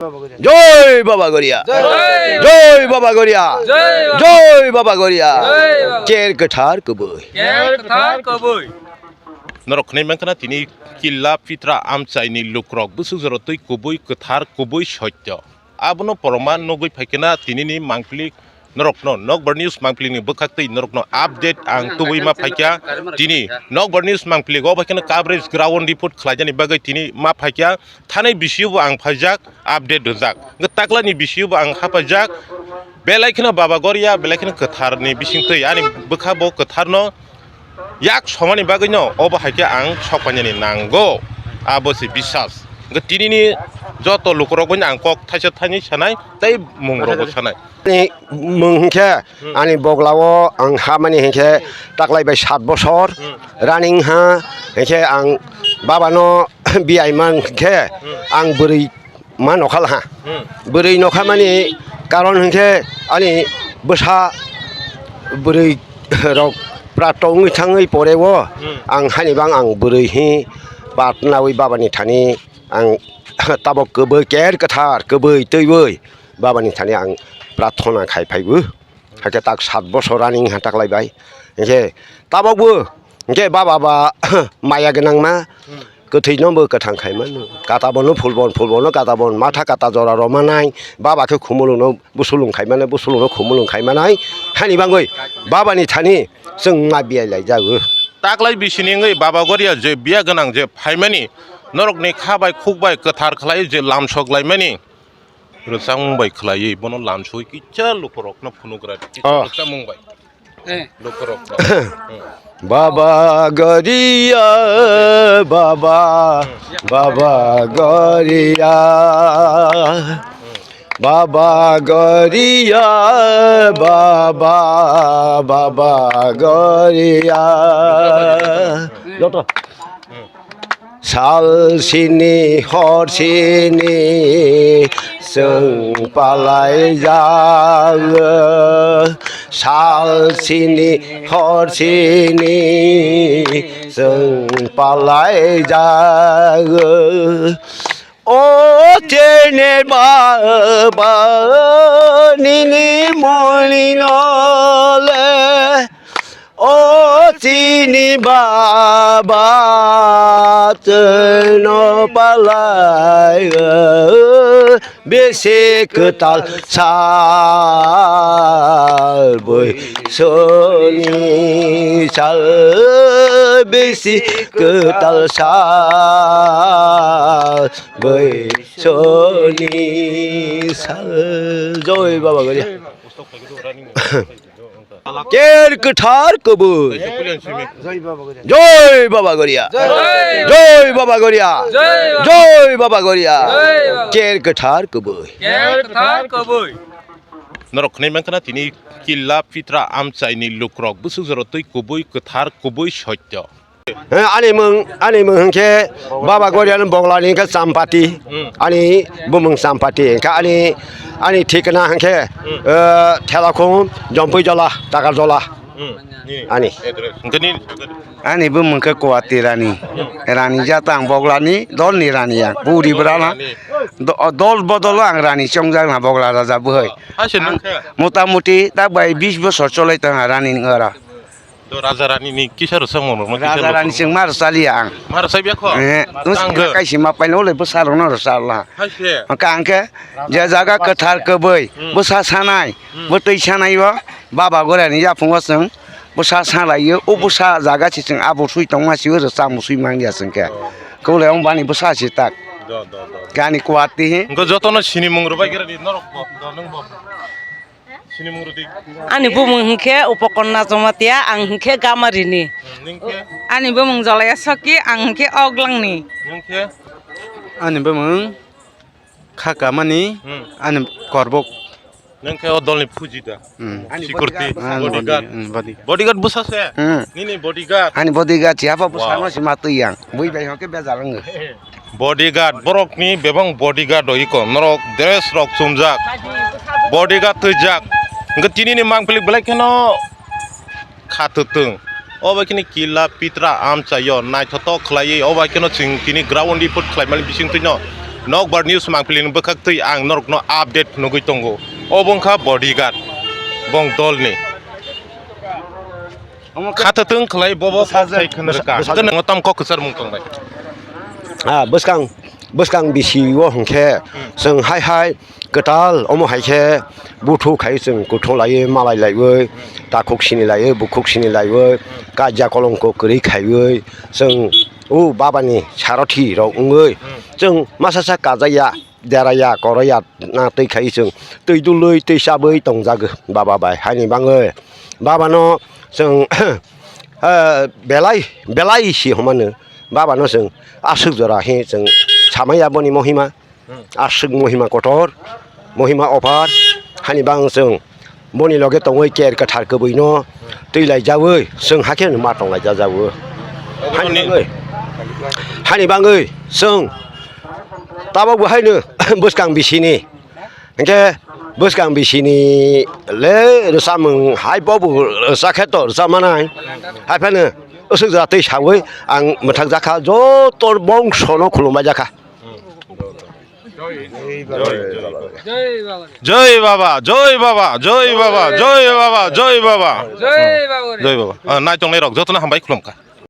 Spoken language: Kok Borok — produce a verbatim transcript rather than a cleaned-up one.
Joi Baba Goria. Joi Baba Goria. Joi Baba Goria. Ker kwthar kubui. Ker kwthar kubui. Norok khwnai mankha na tini killa pitra amchaini lukrok bwswk jora twi kubui kwthar kubui sotyo. Abono poroman nugwi phaikhe na tinini mangpili norokno Nokbar News mangpilini bwkhaktwi norokno update ang tubui ma phaikha. Tini Nokbar News mangpili go bakheno coverage ground report khlaijani bagwi tini ma phaikha. Thani bisio bo ang phaijak update rwjak. Hwnkhe taklani bisio bo ang hapaijak. Belai kheno Baba Goria, belai kheno kwtharni bisingtwi ani bwkha bo kwtharno yak somani bagwino obo hai khe ang sok painani nango. Abo se bisas. Hwnkhe tinini joto lukurok bai ang kok thaisa thaini sanai tei mungrokbo sanai. Ani mung hwnkhe ani boglao ang hamani hwnkhe taklai bai sat bosor running ha hwnkhe ang babano biyai man hwnkhe ang bwrwi ma nokha laha. Bwrwi nokha mani karon hwnkhe ani bwsa bwrwi rok prato wngwi thangwi poreo ang hani bang ang bwrwi hi patnawi babani thani ang tabok kwbwi ker kwthar kwbwi twiwi babani thani ang prarthona khai phaibo. Hakhe tak sat bosor ani wngha taklai bai. Hinkhe tabokbo hinkhe baba ba maya gwnangma kwthwino bo kwthang khai mano. Kata bono phulbon, phulbono kata bon, matha kata jora rw manai, baba khe khumulwngno busulwng khai manai, busulwngno khumulwng khai manai. Hani bangwi babani thani chwng ma biyai lai jago. Taklai bisini wngwi Baba Goria je biya gwnang je phaimani, norokni kha bai khuk bai kwthar khlai je lamsok laimani. Rwchapmung bai khlaiwi bono lamsoi kisa lukurokno phunugra kisa rwchapmung bai. Lukurokno. Baba Goria, Baba, Baba Goria. Baba Goria, Baba, Baba Goria. Joto. Sal sini hor sini chwng palai jago. Sal sini hor sini chwng palai jago. O chene baba nini muni nole. O chini baba chwngno palai bisi kwtal sal bwswngni sal bisi kwtal sal bwswngni sal. Joi Baba Goria. Ker kwthar kubui. Joi Baba Goria. Joi Baba Goria. Joi Baba Goria. Ker kwthar kubui. Ker kwthar kubui. Norok khwnai mankha na tini killa pitra amchaini lukrok bwswk jora twi kubui kwthar kubui sotyo. Eh, ani mung, ani mung hwnkhe Baba Goriani boglani hwnkhe Champati. Hmm. Ani bumung Champati. Hwnkhe ani, ani thikna hwnkhe, hmm, eh, Thelakhung, Jompui Jola, Takar Jola. Hmm. Ani. Address. Hwnkhe ni? Ani bumung khe Kuwati Rani. Hmm. Rani jata ang boglani, dolni Rani ang. Buri brana. Rani. Do-, dol bodolo ang Rani chongjak na bogla raja bwhai. Hai se nung khe? Mota moti tak bai bis bosor cholai tong ha Rani ni ora. Do Raja Rani ni kisa rwchapmung rok no kisa Raja Rani rwchapmung. Chwng ma rwchaliya ang. Ma rwchapya kho? Eh, ang khe kaisa ma paino le bwsa rok no rwchapla. Hai se. Hwnkhe ang khe je jaga kwthar kwbwi, hmm, bwsa sanai, hmm, bwtwi sanai o, Baba Goriani yaphango chwng bwsa salaio, o bwsa jaga se chwng abo sui tongma sio rwchapmung sui mangya chwng khe. Oh. Kole ong bani bwsa se tak. Do, do, do. Gani Kuwati he. Hwnkhe jotono sinimung rwbai khe rwdi norok bo, do nwng bo. Sinimung rwdi. Ani bumung hwnkhe Upokonna Jamatia, ang hwnkhe Gamarini. Hmm, nwng khe? Ani bumung Jolaya Soki, ang hwnkhe Oglangni. Nwng khe? Ani bumung Khakamani, hmm, ani Korbok. Nwng khe o dolni phuji da? Hmm. Security, ani bodyguard. Bodyguard. Hmm, body. Bodyguard bwsa se? Hmm. Nini bodyguard? Ani bodyguard, si apa bwsa no si ma twi yang. Bui bai hokhe bejal wngo. Bodyguard, borokni bebak bodyguard rok iko, norok dress rok chumjak, bodyguard twijak, hwnkhe tinini mangpili belai kheno kha twtwng. O bai kheno killa pitra amchaio naithotok khlaiwi, o bai kheno chwng tini ground report khlaimani bisingtwino Nokbar News mangpili ni bwkhak twi ang norokno update nugwi tongo. Obo wngkha bodyguard bong dolni. Khatatwng khlai bobo bwsa-, sai khwna bwsa-, rwkha. Bwsa-, Hwnkhe nwng tam kok kwchar mung tongnai. Ah, bwskang, bwskang bisi o hwnkhe chwng hai hai kwtal omo hai khe buthu khai chwng kuthung laiwi malai laiwi takhuk sini laiwi bukhuk sini laiwi kajia kolongko kwrwi khaiwi chwng o babani sarothi rok wngwi chwng masa sa kajaya deraya koroya na twi khai chwng twi dului twi chabwi tongjago baba bai haini bangwi babano chwng eh, belai belai si hwnmano babano chwng aswk jora hi chwng samaya boni mohima aswk mohima kotor mohima ophar hani bang chwng boni loge tongwi ker kwthar kwbwino twi lai jawi chwng hakhe ma tong lai jajago hani bangwi hani bangwi chwng tabok bo haino bwskang bisini hwnkhe bwskang bisini le rwchapmung hai bobo rwchap khe to rwchap manai hai phano aswk jora twi sawi ang mwthak jakha joto bongsono khulumbai jakha. Jai Baba, Jai Baba, Jai Baba, Jai Baba, Jai Baba. Jai Baba. Jai Baba. Ah, naitongnai rok jotono hambai khulumkha.